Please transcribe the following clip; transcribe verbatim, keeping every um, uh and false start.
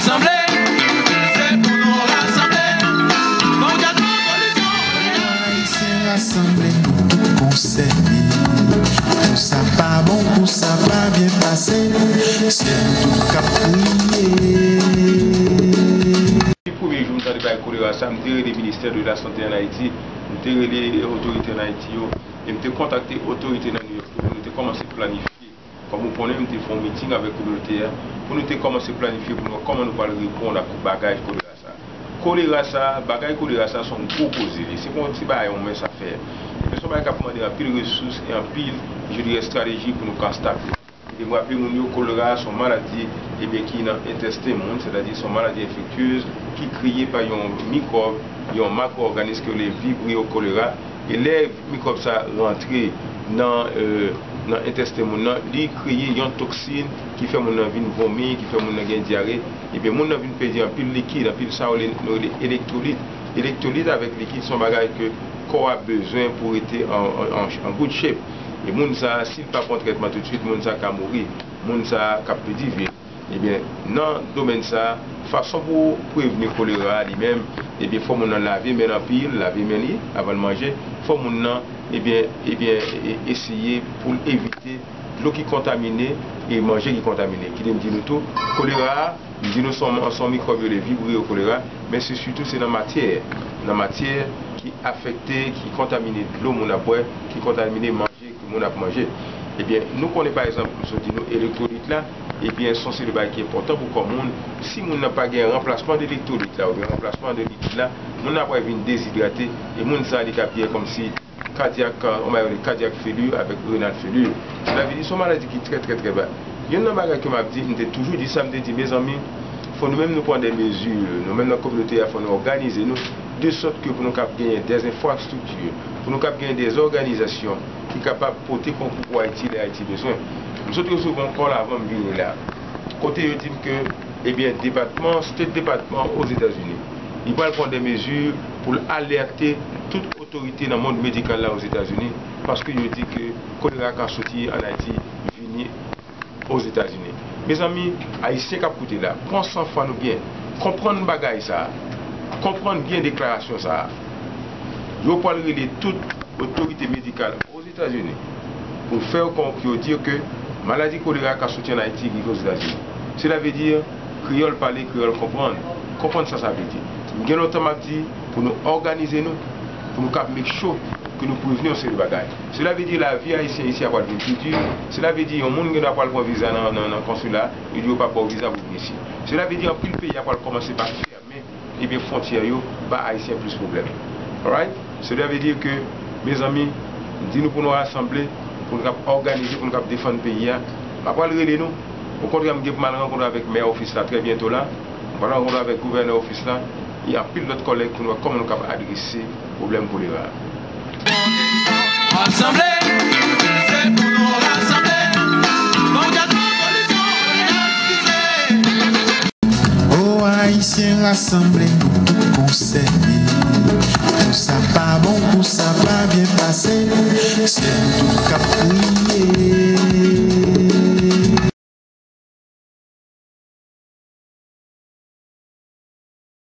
Sanble, se pou nou rasanble. Bon, gad revolisyon. Ayisyen rasanble, nou tout konsène. Pou sa pa bon, pou sa pa byen pase, se nou tout k ap kriye. Depi premye jou m tande bagay kolera sa, m te rele ministè de la sante ann Ayiti, m te rele otorite ann Ayiti yo, e m te kontakte otorite nan New York yo pou nou te kòmanse planifye. Kòm ou konnen, m te fè yon miting avèk kominote a pou nou te kòmanse planifye pou nou wè kòman nou pral reponn ak bagay kolera sa. Kolera sa, bagay kolera sa se yon gwo koze li. Se pa yon ti bagay yon mens a fè. Epi se yon bagay k ap mande anpil resous e anpil, je dirais, estrateji pou nou ka stop li. Epi m raple moun yo, kolera se yon maladi, ebyen, ki nan entesten moun, sètadi se yon maladi enfektyez ki kreye pa yon mikwòb, yon makwo-òganis ke yo rele Vibrio cholera. E lè mikwòb sa rantre nan, euh, nan entesten moun nan, li kreye yon toksin ki fè moun nan vin vomi, ki fè moun nan gen dyare. Ebyen, moun nan vin pèdi anpil likid, anpil sa yo rele, nou rele elektwolit. Elektwolit avèk likid se yon bagay ke kò a bezwen pou rete an, an, an, an good shape. E moun sa, si l pa pran trètman toutswit, moun sa ka mouri. Moun sa k ap pèdi vi l. Ebyen, nan domèn sa, fason pou prevni kolera a li menm, ebyen, fò moun nan lave men l anpil, lave men li avan l manje. Fò moun nan, ebyen, ebyen, e- eseye pou l evite dlo ki kontamine e manje ki kontamine. Kite m di nou tou, kolera a, m di nou se yon, se yon mikwòb yo rele Vibrio cholera, men se sitou se nan matyè, nan matyè ki afekte, ki kontamine dlo moun ap bwè, ki kontamine manje ke moun ap manje. Ebyen, nou konnen, pa egzanp, m sot di nou elektwolit la, ebyen, se yon seri de bagay ki enpòtan pou kò moun. Si moun nan pa gen ranplasman de elektwolit la oubyen ranplasman de likid la, moun nan ap vin dezidrate e moun sa, li ka gen kòmsi kadyak, yon bagay yo rele kadyak feli avèk renal feli. Sètadi, se yon maladi ki trè, trè, trè ba. Youn nan bagay ke m ap di, m te toujou di sa, m te di, mezanmi, fò nou menm nou pran de mezi, nou menm nan kominote a, fò nou òganize nou, de sòt ke pou nou kab genyen de enfrastrikti, pou nou kab genyen de òganizasyon ki kapab pote konkou pou Ayiti lè Ayiti bezwen. M sot resevwa yon kòl avan m vini la, kote yo di m ke, ebyen, depatman, State Department Ozetazini, li pral pran de mezi pou l alète tout otorite nan mond medikal la Ozetazini, paske yo di ke kolera ka soti ann Ayiti vini Ozetazini. Mezanmi, Ayisyen k ap koute la, pran san fwa nou byen. Konprann bagay sa a. Konprann byen deklarasyon sa a. Yo pral rele tout otorite medikal Ozetazini pou fè yo kon-, pou yo di ke maladi kolera ka soti ann Ayiti rive Ozetazini. Sela vle di, kreyòl pale, kreyòl konprann. Konprann sa sa vle di. M gen lontan m ap di pou nou òganize nou, pou nou kab make sure ke nou prevni yon seri de bagay. Sela vle di lavi Ayisyen isi a pral vin pi di. Sela vle di yon moun gen dwa pral pran viza nan, nan, nan konsila, yo di yo p ap ba w viza pou vin isi. Sela vle di anpil peyi a pral kòmanse pa fèmen, ebyen, fwontyè yo, ba Ayisyen plis pwoblèm. Alright? Sela vle di ke, mezanmi, m di nou pou nou rasanble, pou nou kab òganize, pou nou kab defann peyi a. M ap pral rele nou. Okontrè, m gen pou m al rankontre avèk mè Ofis la trè byento la. M pral rankontre avèk gouvènè Ofis la e anpil lòt kòlèg pou nou wè kòman nou kab adrese pwoblèm kolera a. Rasanble, se pou nou rasanble. Bon, gad revolisyon, kolera divize. O Ayisyen rasanble, nou tout konsène. Pou sa pa bon, pou sa pa byen pase, se nou tout